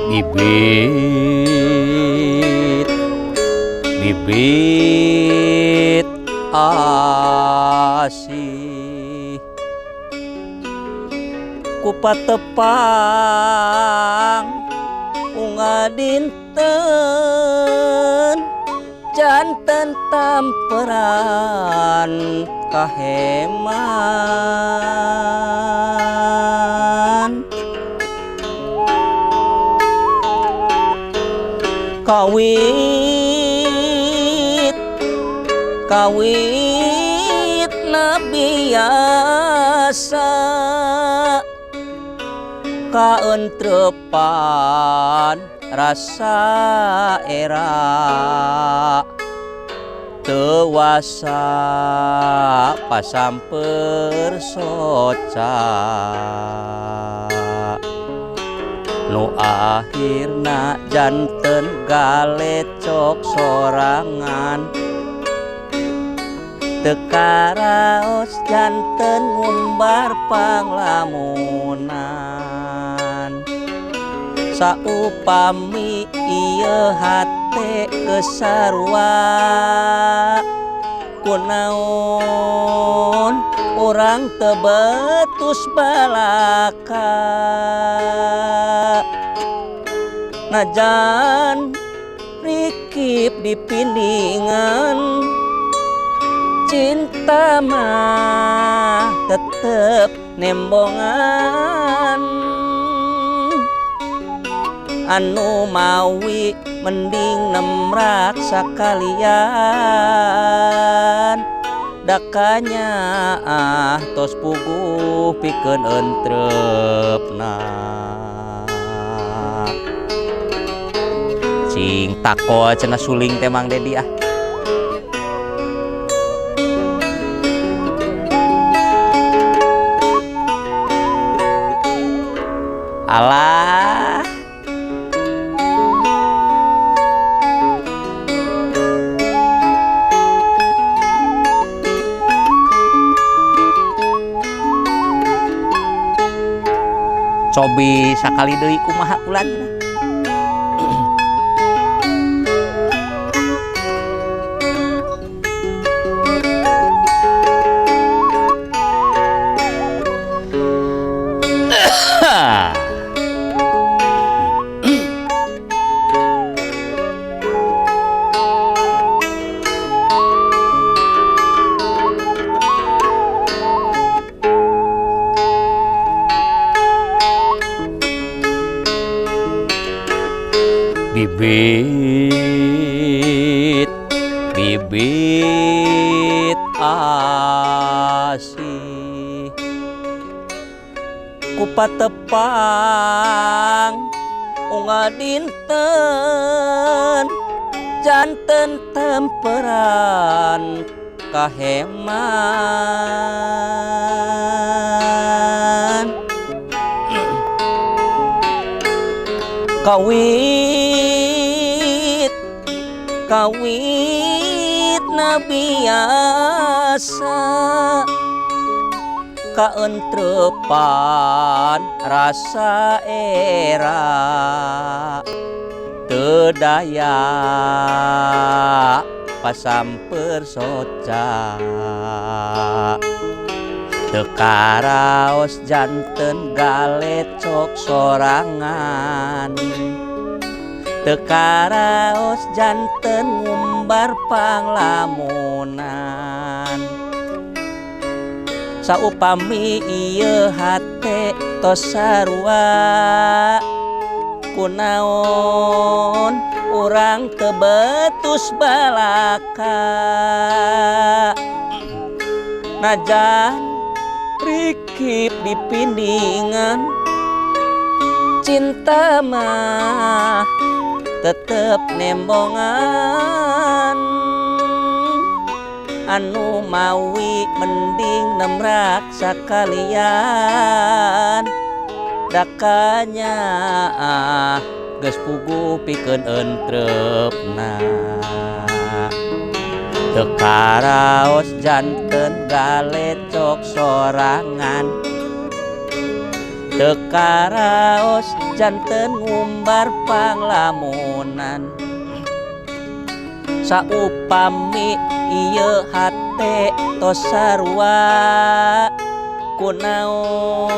Bibit bibit asih ku patepang unga dinten janten tamperan kaheman. Kawit kawit na biasa kaentrepan rasa era teu wasa pasamper soca nu akhirna janten galecok sorangan teu karaos janten ngumbar panglamunan. Saupami ieu hate geus sarua, kunaon urang teu betus balaka? Najan rikip dipindingan, cinta mah tetep nembongan. Anu mawi mending nemrak sakalian, dakanya ah tos puguh pikeun entrepna. Cing tako cenah suling teh Mang Dedi ah. Alah. Cobi sakali deui kumaha ulan. Bibit bibit asih ku patepang unga dinten janten temperan kaheman. Kawit kawit na biasa kaentrepan rasa era teu daya pasamper soca teu karaos janten galecok sorangan teu karaos janten ngumbar panglamunan. Saupami ieu hate tos sarua, kunaon urang teu betus balaka? Najan rikip dipindingan, cinta mah tetep nembongan. Anu mawi mending nemrak sakalian, dakanya ah geus puguh pikeun entrepna. Teu karaos janten galecok sorangan Teu karaos janten ngumbar panglamunan. Saupami ieu hate tos sarua, kunaon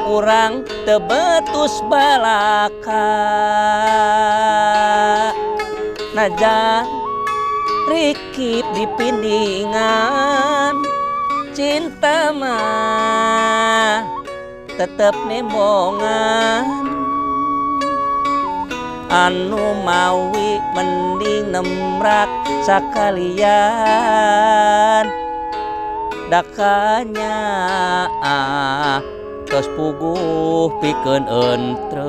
urang teu betus balaka? Najan rikip dipindingan, cinta mah tetep nembongan. Anu mawi mending nemrak sakalian, da kanya ah tos puguh pikeun entrepna.